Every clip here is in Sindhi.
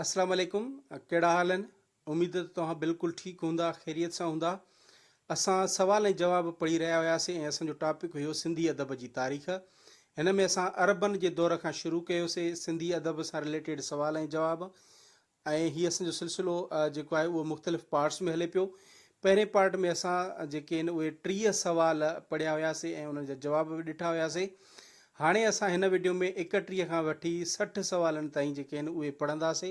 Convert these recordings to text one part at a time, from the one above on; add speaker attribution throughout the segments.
Speaker 1: اسلام عليڪم ڪهڙا حال آهن اميد ته توهان بلڪل ٺيڪ هوندا خيريت سان هوندا اسان سوال ۽ جواب پڙهي رهيا هياسين ۽ اسان جو ٽاپڪ هيو سنڌي ادب جي تاريخ هن ۾ اسان عربن جي دور کان شروع ڪيوسي سنڌي ادب سان رليٽيڊ سوال ۽ جواب ۽ هي اسان جو سلسلو جيڪو آهي اهو مختلف پارٽس ۾ هلي پيو پهرين پارٽ ۾ اسان جيڪي آهن اهي 30 سوال پڙهيا هياسي ۽ انهن جا جواب به ڏٺا هياسي. هاڻي اسان هن وڊيو ۾ 31 کان وٺي 60 سوالن تائين جيڪي آهن اهي پڙهنداسي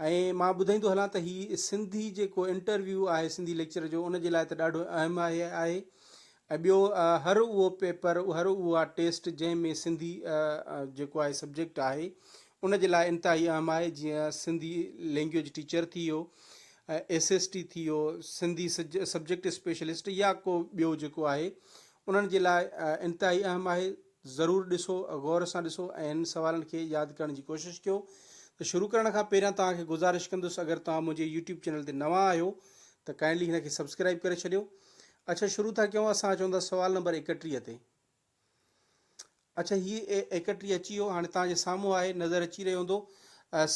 Speaker 1: ۽ مان ٻڌائيندو هلان ته هي سنڌي جيڪو انٽرويو آهي سنڌي ليڪچر جو ان جي لاء ته ڏاڍو اهم آهي آهي ۽ ٻيو هر اهو پيپر هر اها ٽيسٽ جنهن ۾ سنڌي جيڪو آهي سبجيڪٽ آهي ان جي لاء انتهائي اهم آهي جيئن سنڌي لينگويج ٽيچر ٿي ويو ايس ايس ٽي ٿي ويو سنڌي سبجيڪٽ اسپيشلسٽ يا ڪو ٻيو جيڪو آهي انهن جي لاء انتهائي اهم آهي ضرور ڏسو غور سان ڏسو ۽ هن سوالن کي ياد ڪرڻ جي ڪوشش ڪيو ته شروع ڪرڻ کان پهريان توهان کي گذارش ڪندس اگر توهان منهنجي يوٽيوب چينل تي نوان آهيو ته ڪائنڊلي هن کي سبسڪرائب ڪري ڇڏيو اڇا شروع ٿا ڪيون اسان اچون ٿا سوال نمبر 31 تي اڇا هي 31 اچي ويو هاڻي توهان جي سامهون آهي نظر اچي رهيو هوندو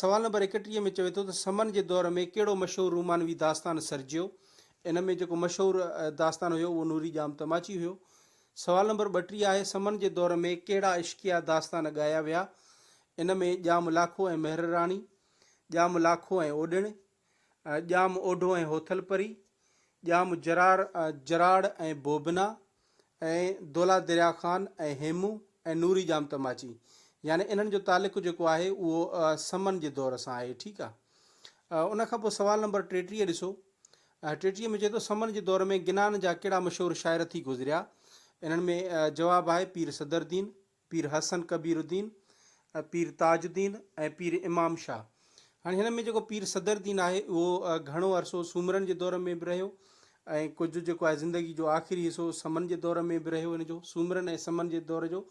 Speaker 1: سوال نمبر 31 ۾ چوي ٿو ته سمن جي دور ۾ ڪهڙو مشهور رومانوي داستان سرجيو ان ۾ جيڪو مشهور داستان هيو اهو نوري ڄام تماچي هيو سوال نمبر 32 آهي سمن جي دور ۾ ڪهڙا عشقيه داستان ڳايا ويا ان ۾ ڄام لاکو ۽ مهر راڻي ڄام لاکو ۽ اوڏڻ ڄام اوڍو ۽ هوٿل پري ڄام جرار جراڙ ۽ بوبنا ۽ دولا دريا خان ۽ هيمون ۽ نوري ڄام تماچي يعني انهن جو تعلق جيڪو آهي اهو سمن جي دور سان آهي ٺيڪ آ ان کان پوء سوال نمبر 33 ڏسو 33 ۾ چئي ٿو سمن جي دور ۾ گنان جا ڪهڙا مشهور شاعر ٿي گذريا انهن ۾ جواب آهي پير صدر الدين پير حسن ڪبير الدين، پير تاج الدين ۽ پير امام شاهه. هاڻي هن ۾ جيڪو پير صدر الدين آهي اهو گهڻو عرصو سومرن جي دور ۾ به رهيو ۽ ڪجهه جيڪو آهي زندگي جو آخري حصو سمن جي دور ۾ به رهيو هن جو سومرن ۽ سمن جي دور جو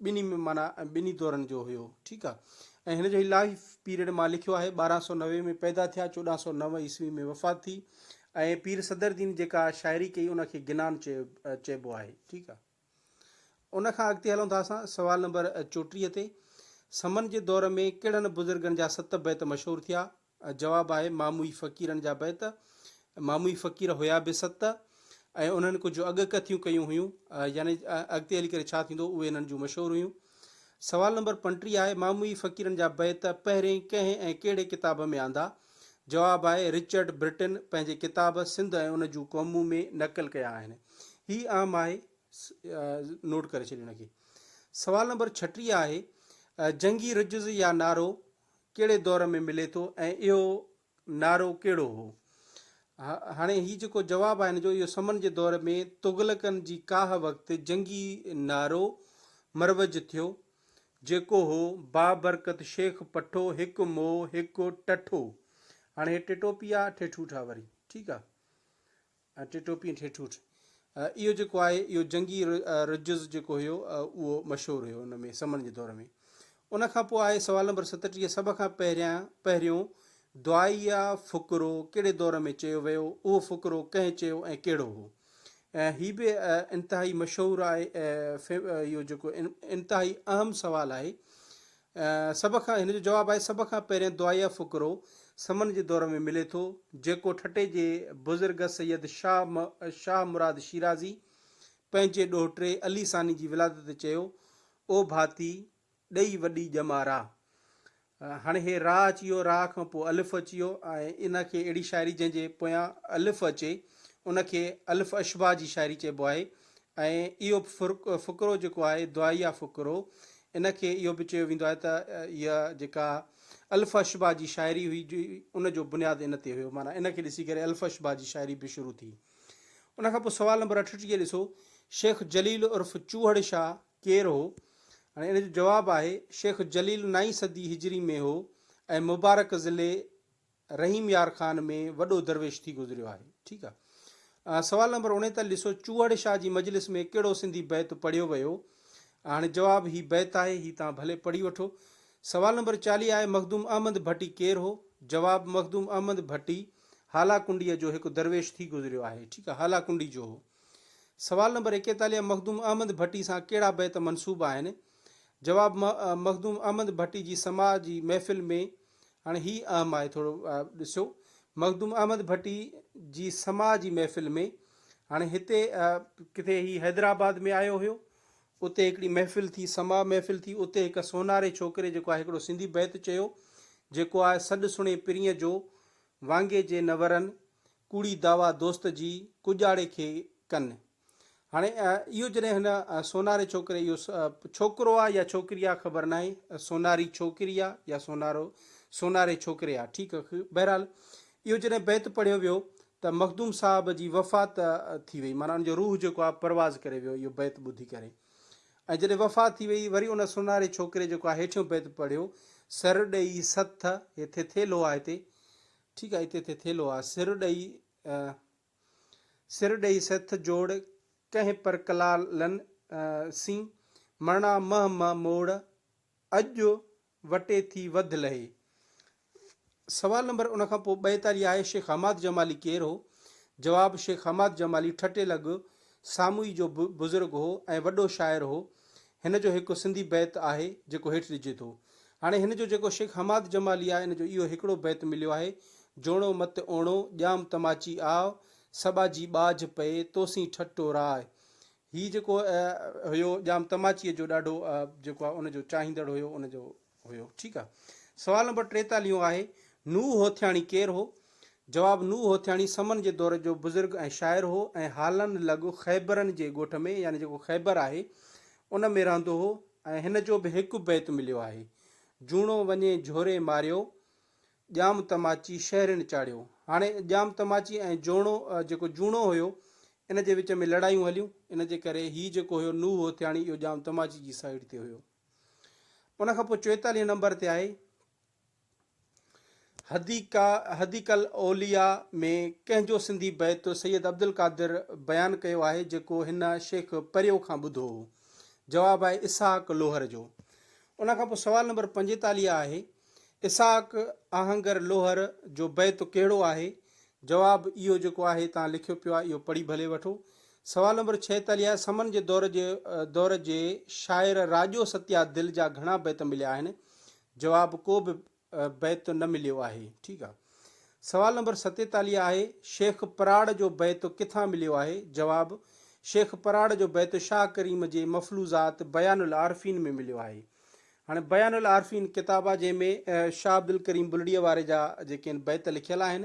Speaker 1: ٻنهي ۾ معنيٰ ٻنهي دورن جو هيو ٺيڪ آهي ۽ هن جو هي لائف پيريڊ مان لکيو آهي 1290 ۾ پيدا ٿيا 1409 عيسوي ۾ وفات ٿي ۽ پير صدر الدين جيڪا شاعري ڪئي ان کي گنان چئبو آهي ٺيڪ آهي. ان کان اڳتي هلون ٿا اسان سوال نمبر 34 تي. سمن جي دور ۾ ڪهڙن بزرگن جا ست بيت مشهور ٿيا؟ جواب آهي ماموئي فقيرن جا بيت. ماموئي فقير هيا به ست ۽ انهن ڪجهه اڳڪٿيون ڪيون هيون يعني اڳتي هلي ڪري ڇا ٿيندو اهي انهن جون مشهور هيون. سوال نمبر 35 آهي ماموئي فقيرن جا بيت پهرين ڪنهن ۽ ڪهڙي ڪتاب ۾ آندا؟ جواب آهي رچرڊ برٽن پنهنجي ڪتاب سنڌ ۽ ان جون قومون ۾ نقل ڪيا آهن. هي اهم آهي نوٽ ڪري ڇڏيو ان کي. سوال نمبر 36 آهي جنگي رجز يا نعرو ڪهڙي دور ۾ ملي ٿو ۽ اهو نعرو ڪهڙو هو؟ هاڻي هي جيڪو جواب آهي ان جو اهو سمن جي دور ۾ تغلقن جي ڪاهه وقت جنگي نعرو مروج ٿيو جيڪو هو بابرڪت شيخ پٺو هڪ مئو هڪ ٽٺو هاڻي هي ٽيٽوپي آ ٺيٺوٺ آ وري ٺيڪ آ ٽيٽوپي ۽ ٺيٺوٺ اهو جيڪو آهي اهو جنگي رجز جيڪو هيو اهو مشهور هيو ان ۾ سمن جي دور ۾ ان کان پوء آهي سوال نمبر 37 سڀ کان پهريان پهريون دعائيه فقرو ڪهڙي دور ۾ چيو ويو اهو فقرو ڪنهن چيو ۽ ڪهڙو هو هي به انتهائي مشهور آهي اهو جيڪو انتهائي اهم سوال آهي سڀ کان هن جو جواب آهي سڀ کان پهرين دعائيه فقرو سمن جي دور ۾ ملي ٿو جيڪو ٺٽي جي بزرگ سيد شاهه شاهه مراد شيرازي پنهنجي ڏوهٽي علي ثاني جي ولادت تي چيو او ڀاتي ڏئي وڏي ڄمارا. هاڻي هي را اچي ويو، را کان پوء الف اچي ويو ۽ ان کي اهڙي شاعري جنهن جي پويان الف اچي ان کي الف اشباع جي شاعري چئبو آهي ۽ اهو فقرو جيڪو آهي دعائيه فقرو ان کي اهو به چيو ويندو آهي ته اها جيڪا الف اشباع جي شاعري هئي ان جو بنياد ان تي هيو معنيٰ ان کي ڏسي ڪري الف اشباع جي شاعري به شروع ٿي. ان کان پوء سوال نمبر 38 ڏسو شيخ جليل عرف چوهڙ شاهه ڪير هو؟ هاڻي ان جو جواب آهي، شيخ جليل نائين صدي هجري ۾ هو ۽ مبارڪ ضلعي رحيم يار خان ۾ وڏو درويش ٿي گذريو آهي. ٺيڪ آ. سوال نمبر 39 ڏسو، چوهڙ شاهه جي مجلس ۾ ڪهڙو سنڌي بيت پڙهيو ويو؟ هاڻي جواب هي بيت آهي، هي توهان ڀلي پڙهي وٺو. سوال نمبر 40 آهي، مخدوم احمد ڀٽي ڪير هو؟ جواب، مخدوم احمد ڀٽي هالا ڪنڊيء جو هڪ درويش ٿي گذريو آهي. ٺيڪ آ، هالا ڪنڊي جو هو. سوال نمبر 41 مخدوم احمد ڀٽي سان ڪهڙا بيت منسوب آهن؟ جواب، مخدوم احمد ڀٽي جي سماع جي محفل ۾ هاڻي هي اهم آهي ٿورو ڏسو مخدوم احمد ڀٽي جي سماع جي محفل ۾ هاڻي هتي ڪٿي هي حيدرآباد ۾ آيو هيو اتي هڪڙي محفل ٿي سماع محفل ٿي اتي هڪ سوناري ڇوڪري جيڪو آهي هڪڙو سنڌي بيت چيو جيڪو آهي سڏ سڻي پرينء جو وانگي جي نه ورن ڪوڙي دعويٰ دوست جي ڪڄاڙي کي ڪن هاڻي اهو جڏهن هن سوناري ڇوڪري اهو ڇوڪرو آ يا ڇوڪري آ خبر ناهي سوناري ڇوڪري آ يا سونارو سوناري ڇوڪري آ ٺيڪ بهرحال اهو جڏهن بيت پڙهيو ويو ته مخدوم صاحب جي وفات ٿي وئي معنيٰ ان جو روح جيڪو آ پرواز ڪري ويو اهو بيت ٻڌي ڪري ۽ جڏهن وفات ٿي وئي وري ان سوناري ڇوڪري جيڪو آ هيٺيون بيت پڙهيو سر ڏئي سٿ هتي ٿيلهو آ هتي ٺيڪ آ هتي هتي ٿيلهو آ سر ڏئي سر ڏئي سٿ جوڙ، ڪنهن پر ڪلالن سين، مرڻا منهن م موڙ، اڄ وٽي ٿي وڌ لهي. سوال نمبر ان کان پوء 42 آهي، شيخ حماد جمالي ڪير هو؟ جواب، شيخ حماد جمالي ٺٽي لڳ ساموئي جو بزرگ هو ۽ وڏو شاعر هو. هن جو هڪ سنڌي بيت آهي، جيڪو هيٺ ڏجي ٿو. هاڻي هن جو جيڪو شيخ حماد جمالي آهي، ان جو اهو هڪڙو بيت مليو آهي، جوڻو مت اوڻو، ڄام تماچي آء، سٻاجهي ٻاجهه پئي، توسين ٺٽو راء. هي جيڪو هيو ڄام تماچيء جو ڏاڍو جيڪو آهي ان جو چاهيندڙ هيو، ان جو هيو. ٺيڪ آ. سوال نمبر ٽيتاليهون آهي، نوح هوٿياڻي ڪير هو؟ جواب، نوح هوٿياڻي سمن جي دور جو بزرگ ۽ شاعر هو ۽ هالن لڳ خيبرن جي ڳوٺ ۾ يعني جيڪو خيبر آهي ان ۾ رهندو هو ۽ هن جو به هڪ بيت مليو آهي. جوڻو وڃي جهوري ماريو، ڄام تماچي شهرين چاڙهيو. هاڻي ڄام تماچي ۽ جوڻو جيڪو جوڻو هيو ان جي وچ ۾ لڙايون هليون ان جي ڪري هي جيڪو هيو نوح هوٿياڻي اهو ڄام تماچي جي سائيڊ تي هيو. ان کان پوء 44 نمبر تي آهي حديقه حديقه الاولياء ۾ ڪنهن جو سنڌي بيت سيد عبدالقادر بيان ڪيو آهي جيڪو هن شيخ پريو کان ٻڌو هو؟ جواب آهي اسحاق لوهر جو. ان کان پوء سوال نمبر 45 آهي اسحاق آهنگر لوهر جو بيت ڪهڙو آهي؟ جواب، اهو جيڪو آهي تان لکيو پيو آهي اهو پڙهي ڀلي وٺو. سوال نمبر 46 آهي سمن جي دور جي دور جي شاعر راڄو ستيا دل جا گهڻا بيت مليا آهن؟ جواب، ڪو به بيت نه مليو آهي. ٺيڪ آهي. سوال نمبر 47 آهي شيخ پراڙ جو بيت ڪٿان مليو آهي؟ جواب، شيخ پراڙ جو بيت شاهه ڪريم جي مفلوظات بيان العارفين ۾ مليو آهي. هاڻي بيان العارفين ڪتاب آهي جنهن ۾ شاهه عبدالڪريم بلڙيء واري جا جيڪي آهن بيت لکيل آهن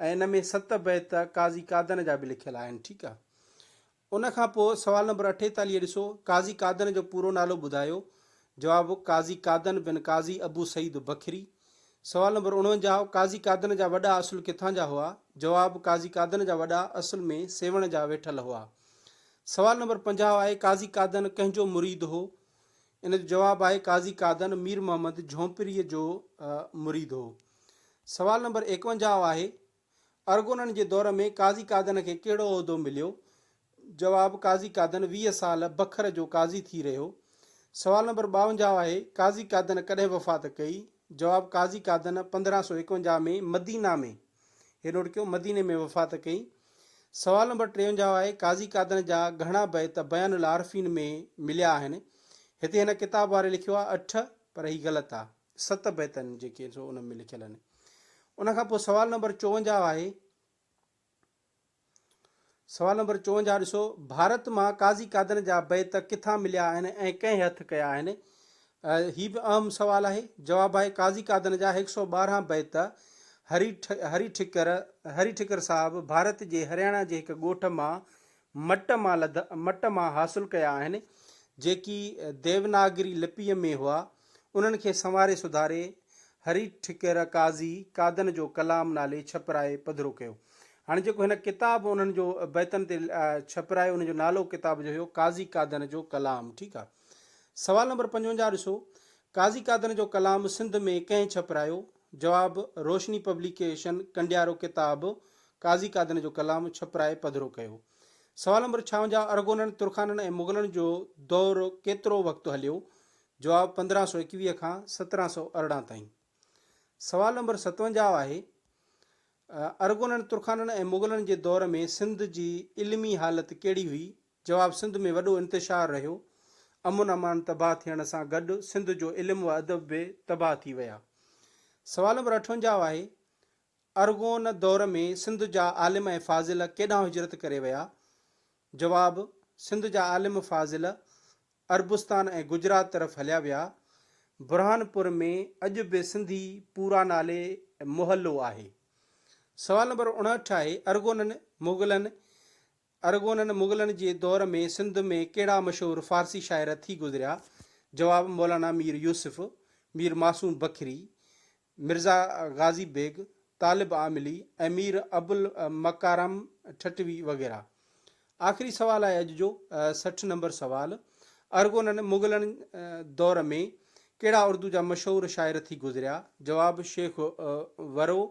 Speaker 1: ۽ ان ۾ ست بيت قاضي قادن جا به لکيل آهن ٺيڪ آهي ان کان پوء سوال نمبر 48 ڏسو قاضي قادن جو پورو نالو ٻڌايو جواب قاضي قادن بن قاضي ابو سعيد بکري سوال نمبر 49 قاضي قادن جا وڏا اصل ڪٿان جا هئا جواب قاضي قادن جا وڏا اصل ۾ سيوهڻ جا ويٺل هئا سوال نمبر 50 آهي قاضي قادن ڪنهن جو مريد هو ان جو جواب آهي قاضي قادن مير محمد جهونپريء جو مريد هو. سوال نمبر 51 آهي، ارغونن جي دور ۾ قاضي قادن کي ڪهڙو عهدو مليو؟ جواب، قاضي قادن 20 سال بکر جو قاضي ٿي رهيو. سوال نمبر 52 آهي، قاضي قادن ڪڏهن وفات ڪئي؟ جواب، قاضي قادن 1551 ۾ مدينه ۾ هي نوٽ ڪيو مديني ۾ وفات ڪئي. سوال نمبر 53 آهي، قاضي قادن جا گهڻا بيت بيان العارفين ۾ مليا آهن. هتي هن ڪتاب واري لکيو آهي اٺ پر هي غلط آهي. ست بيت آهن جيڪي سو ان ۾ لکيل آهن. ان کان پوء سوال نمبر 54 آهي. سوال نمبر 54 ڏسو، ڀارت مان قاضي قادن جا بيت ڪٿان مليا آهن ۽ ڪنهن هٿ ڪيا آهن؟ هي به اهم سوال آهي. جواب آهي قاضي قادن جا هڪ سئو 12 بيت هري هري ٺڪر هري ٺڪر صاحب ڀارت جي هرياڻا جي هڪ ڳوٺ مان مٽ مان لڌ مٽ مان حاصل ڪيا آهن جيڪي ديوناگري لپيء ۾ هئا انهن کي سنواري سڌاري هري ٺڪر قاضي قادن جو ڪلام نالي ڇپرائي پڌرو ڪيو. هاڻي جيڪو هن ڪتاب انهن جو بيتن تي ڇپرايو ان جو نالو ڪتاب جو هيو قاضي قادن جو ڪلام ٺيڪ آ. سوال نمبر 55 ڏسو، قاضي قادن جو ڪلام سنڌ ۾ ڪنهن ڇپرايو؟ جواب، روشني پبليڪيشن ڪنڊيارو ڪتاب قاضي قادن جو ڪلام ڇپرائي پڌرو ڪيو. سوال نمبر 56 ارغونن، ترخانن ۽ مغلن جو دور ڪيترو وقت هليو؟ جواب، 1521 کان 1718 تائين. سوال نمبر 57 آهي، ارغونن، ترخانن ۽ مغلن جي دور ۾ سنڌ جي علمي حالت ڪهڙي هئي؟ جواب، سنڌ ۾ وڏو انتشار رهيو. امن امان تباهه ٿيڻ سان گڏ سنڌ جو علم و ادب به تباهه ٿي ويا. سوال نمبر 58 آهي، ارغون دور ۾ سنڌ جا عالم ۽ فاضل ڪيڏانهن هجرت ڪري ويا؟ جواب، سنڌ جا عالم فاضل عربستان ۽ گجرات طرف هليا ويا. برهانپور ۾ اڄ به سنڌي پورا نالي محلو آهي. سوال نمبر 59 آهي، ارغونن مغلن ارغونن مغلن جي دور ۾ سنڌ ۾ ڪهڙا مشهور فارسي شاعر ٿي گذريا؟ جواب، مولانا مير يوسف، مير معصوم بکري، مرزا غازي بيگ، طالب عاملي ۽ مير ابوالمڪارم ٺٽوي وغيره. آخري سوال آهي اڄ جو 60 نمبر سوال، ارغونن مغلن دور ۾ ڪهڙا اردو جا مشهور شاعر ٿي گذريا؟ جواب، شيخ ورو،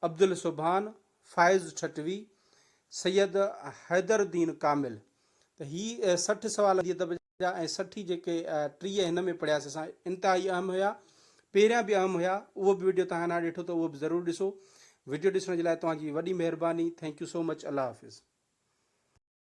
Speaker 1: عبدالسبحان، فائز ٺٽوي، سيد حيدر الدين ڪامل. ته هي 60 سوال ادب جا ۽ 60 ئي جيڪي 30 هن ۾ پڙهياسي اسان انتهائي اهم هيا. پهريان به اهم هيا. اهو به وڊيو توهان نه ڏٺو ته اهو به ضرور ڏسو. وڊيو ڏسڻ جي لاء توهان جي وڏي مهرباني. Thank you so much. Allah Hafiz.